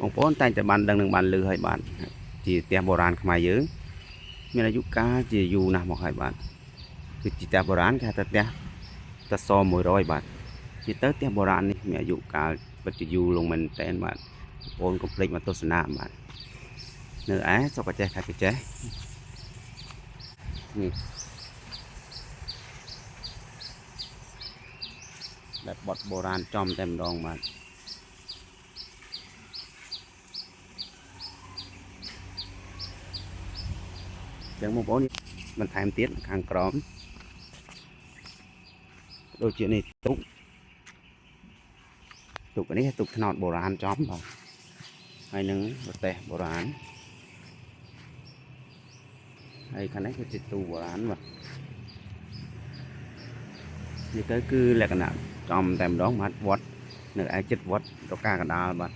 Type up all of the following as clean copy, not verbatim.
បងប្អូនតែងតែបានដឹងនិងបានឮហើយបាទជាផ្ទះបុរាណខ្មែរយើងមានអាយុកាលជាយូរណាស់មកហើយបាទគឺជាផ្ទះបុរាណគេហៅថាផ្ទះតស100បាទនិយាយទៅផ្ទះបុរាណនេះមានអាយុកាលពិតជាយូរលង់មែនតើបាទបងប្អូនកុំភ្លេចមកទស្សនាបាទនៅឯស្រុកក្រចេះខេត្តក្រចេះនេះបែបបត់បុរាណចំតែម្ដងបាទ ចឹងបងប្អូនបន្ថែមទៀតខាងក្រោមដូចជានេះទូកទូកនេះទូកថ្នោតបុរាណចំបាទហើយនឹងរទេះបុរាណហើយខាងនេះគឺជាទូបុរាណបាទនេះទៅគឺលក្ខណៈចំតែម្ដងបាទវត្តនៅឯចិត្តវត្តរកាកដាលបាទ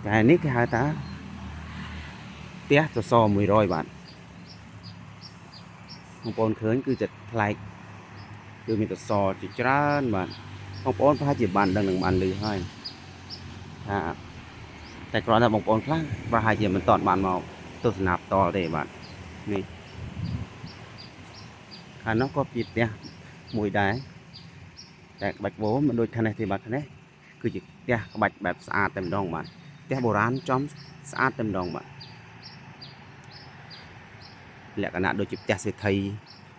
តែនេះគេហៅថាផ្ទះសសរ100បាទបងប្អូនឃើញគឺจะប្លែកគឺមានសសរជាច្រើនបាទបងប្អូនប្រហែលជាបានដឹងនិងបានឮហើយថាតែគ្រាន់តែបងប្អូនខ្លះប្រហែលជាមិនទាន់បានមកទស្សនាផ្ទាល់ទេបាទនេះខាងនោះក៏ជាផ្ទះមួយដែរតែក្បាច់បោមិនដូចខាងនេះទេបាទខាងនេះគឺជាផ្ទះក្បាច់បែបស្អាតតែម្ដងបាទផ្ទះបុរាណចំស្អាតតែម្ដងបាទលក្ខណៈដូចជាផ្ទះសេដ្ឋី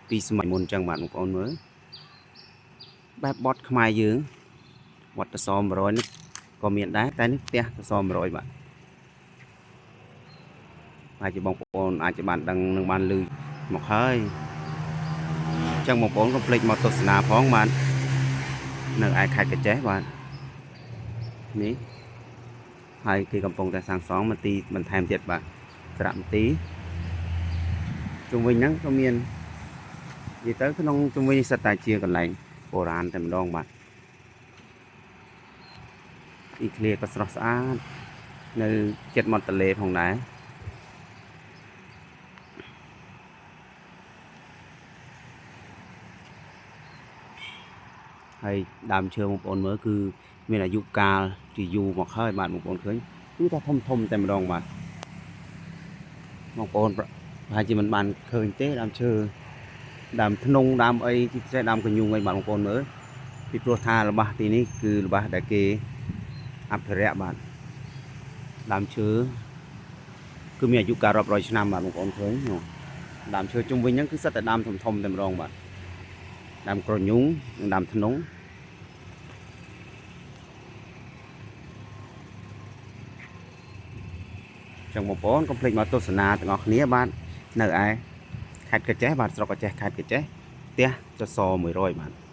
ពីសម័យមុនអញ្ចឹងបាទបងប្អូនមើលបែបបត់ខ្មែរយើងវត្តស100នេះក៏មានដែរតែនេះផ្ទះស100បាទអាចជាបងប្អូនអាចជាបានដឹងនិងបានឮមកហើយអញ្ចឹងបងប្អូនកុំភ្លេចមកទស្សនាផងបាទនៅឯខេត្តក្រចេះបាទនេះហើយគេកំពុងតែសាងសង់មន្ទីរបន្ថែមទៀតបាទសារមន្ទីរជុំវិញហ្នឹងក៏មាននិយាយទៅក្នុងជុំវិញនេះសិតតែជាកន្លែងបុរាណតែម្ដងបាទទីធ្លាក៏ស្រស់ស្អាតនៅចិត្តមាត់ទន្លេផងដែរ ហើយដើមឈើបងប្អូនមើលគឺមានអាយុកាលជាយូរមកហើយបាទបងប្អូនឃើញគឺថាធំធំតែម្ដងបាទបងប្អូនប្រហែលជាមិនបានឃើញទេដើមឈើដើមធ្នង់ដើមអីជាពិសេសដើមកញូងអីបាទបងប្អូនមើលពីព្រោះថារបស់ទីនេះគឺរបស់ដែលគេអភិរក្សបាទដើមឈើគឺមានអាយុកាលរាប់រយឆ្នាំបាទបងប្អូនឃើញនោះដើមឈើជុំវិញហ្នឹងគឺសិតតែដើមធំធំតែម្ដងបាទដើមក្រញូងនិងដើមធ្នង់ ចឹងបងប្អូនកុំភ្លេចមកទស្សនាទាំងអស់គ្នាបាទនៅឯខេត្តក្រចេះបាទស្រុកក្រចេះខេត្តក្រចេះផ្ទះសសរ100បាទ។